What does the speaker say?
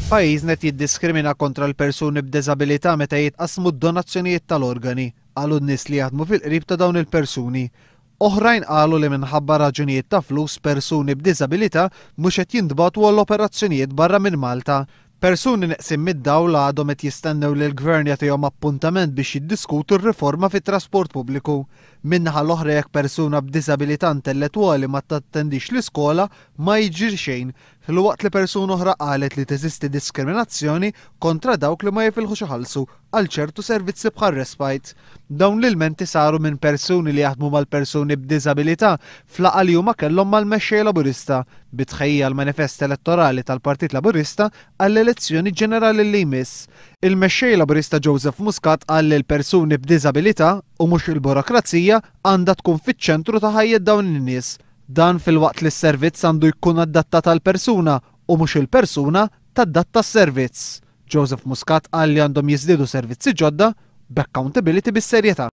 Pajjiżna qed jiddiskrimina kontra l-persuni b'diżabilità meta jitqassmu d-donazzjonijiet tal-organi, qalu n-nies li jaħdmu fil-qrib ta' dawn il-persuni. Oħrajn qalu li minħabba raġunijiet ta' flus persuni b'diżabilità mhux qed jintbagħtu għal operazzjonijiet barra minn Malta. Persuni neqsin mid-dawl għadhom qed jistennew li l-Gvern jagħtihom appuntament biex jiddiskutu r-riforma fit-trasport pubbliku. Min-naħa l-oħra jekk persuna b'diżabilità intellettwali ma tattendix l-iskola ma jiġri xejn, filwaqt li persuna oħra qalet li teżisti diskriminazzjoni kontra dawk li ma jifilħux iħallsu għal ċertu servizzi bħal respite. Dawn l-ilmenti saru minn persuni li jaħdmu mal-persuni b'diżabilità f'laqgħa li huma kellhom mal-Mexxej Laburista bi tħejjija għall-manifest elettorali tal-Partit Laburista għall-elezzjoni ġenerali li jmiss. Il-Mexxej Laburista Joseph Muscat qal li l-persuni b'diżabilità, u mhux il-burokrazija, għandha tkun fiċ-ċentru ta' ħajjet dawn in-nies. Dan filwaqt li s-servizz għandu jkun adattat għall-persuna u mhux il-persuna tadatta s-servizz. Joseph Muscat qal li għandhom jiżdiedu servizzi ġodda b'accountability bis-serjetà.